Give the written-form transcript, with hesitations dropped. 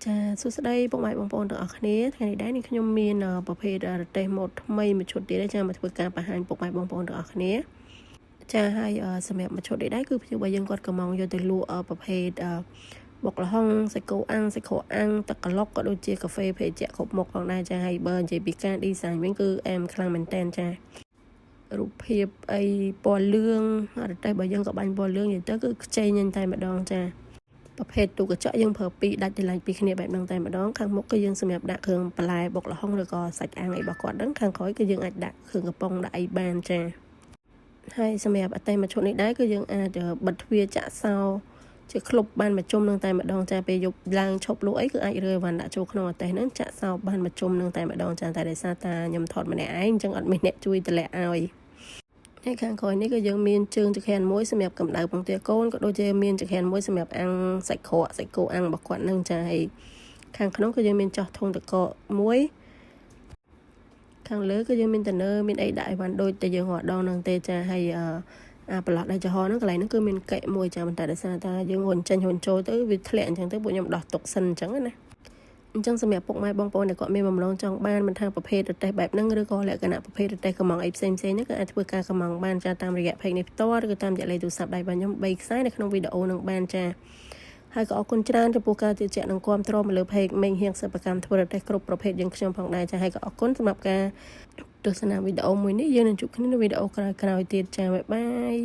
ចាសួស្តីពុកម៉ែបងប្អូនទាំងអស់គ្នាថ្ងៃនេះដែរនេះខ្ញុំមានប្រភេទរទេះម៉ូតថ្មីមួយឈុតទៀតដែរចាមកធ្វើការបង្ហាញពុកម៉ែបងប្អូនទាំងអស់គ្នាចាហើយសម្រាប់មួយឈុតនេះដែរគឺភ្ញៀវរបស់យើងគាត់កំងយកទៅលក់ប្រភេទបុកល្ហុងសាច់គោអាំងសាច់ក្រកអាំងទឹកក្លុកក៏ដូចជាកាហ្វេភេសជ្ជៈគ្រប់មុខផងដែរចាហើយបើនិយាយពីការ design វិញគឺអែមខ្លាំងមែនតើចារូបភាពអីពណ៌លឿងរទេះរបស់យើងក៏បាញ់ពណ៌លឿងនិយាយទៅគឺខ្ចីញញតែម្ដងចាប្រភេទទូកញ្ចក់យើងប្រើពីរដាច់តម្លៃពីគ្នាបែបហ្នឹងតែម្ដងខាងមុខគឺយើងសម្រាប់ដាក់គ្រឿងបន្លែបុកល្ហុងឬក៏សាច់អាំងអីរបស់គាត់ហ្នឹងខាងក្រោយគឺយើងអាចដាក់គ្រឿងកំប៉ុងដាក់អីបានចាហើយសម្រាប់អតេមួយឈុតនេះដែរគឺយើងអាចបិទទ្វារចាក់សោជាក្លុបបានមួយជុំនឹងតែម្ដងចាពេលយប់ឡើងឈប់លក់អីគឺអាចរើអីវ៉ាន់ដាក់ចូលក្នុងអតេហ្នឹងចាក់សោបានមួយជុំនឹងតែម្ដងចាតែដោយសារតាខ្ញុំថតម្នាក់ឯងអញ្ចឹងអត់មានអ្នកជួយតម្លាក់ឲ្យហើយខាងក្រោយនេះក៏យើងមានជើងចក្រានមួយសម្រាប់កម្ដៅពងទាកូនក៏ដូចជាមានចក្រានមួយសម្រាប់អាំងសាច់ក្រកសាច់គោអាំងរបស់គាត់នឹងចាហើយខាងក្នុងក៏យើងមានចោះធុងទឹកកកមួយខាងលើក៏យើងមានតនើមានអីដាក់អីវ៉ាន់ដូចតែយើងរដងនឹងទេចាហើយអាប្រឡោះដែលចំហហ្នឹងកន្លែងហ្នឹងគឺមានកែមួយចាប៉ុន្តែដោយសារថាយើងហ៊ុនចេញហ៊ុនចូលទៅវាធ្លាក់អញ្ចឹងទៅពួកខ្ញុំដោះទុកសិនអញ្ចឹងណាអញ្ចឹងសម្រាប់ពុកម៉ែបងប្អូនដែលគាត់មានបំណងចង់បានមិនថាប្រភេទរទេះបែបហ្នឹងឬក៏លក្ខណៈប្រភេទរទេះកំងអីផ្សេងផ្សេងហ្នឹងគឺអាចធ្វើការកំងបានចាតាមរយៈ page នេះផ្ទាល់ឬក៏តាមរយៈលេខទូរស័ព្ទដៃរបស់ខ្ញុំ3ខ្សែនៅក្នុងវីដេអូនឹងបានចាហើយក៏អរគុណច្រើនចំពោះការជឿជាក់និងគាំទ្រមកលើ page មេងហៀងសិប្បកម្មធ្វើរទេះគ្រប់ប្រភេទយើងខ្ញុំផងដែរចាហើយក៏អរគុណសម្រាប់ការទស្សនាវីដេអូមួយនេះយើងនឹងជួបគ្នានៅវីដេអូក្រោយៗទៀតចា bye bye.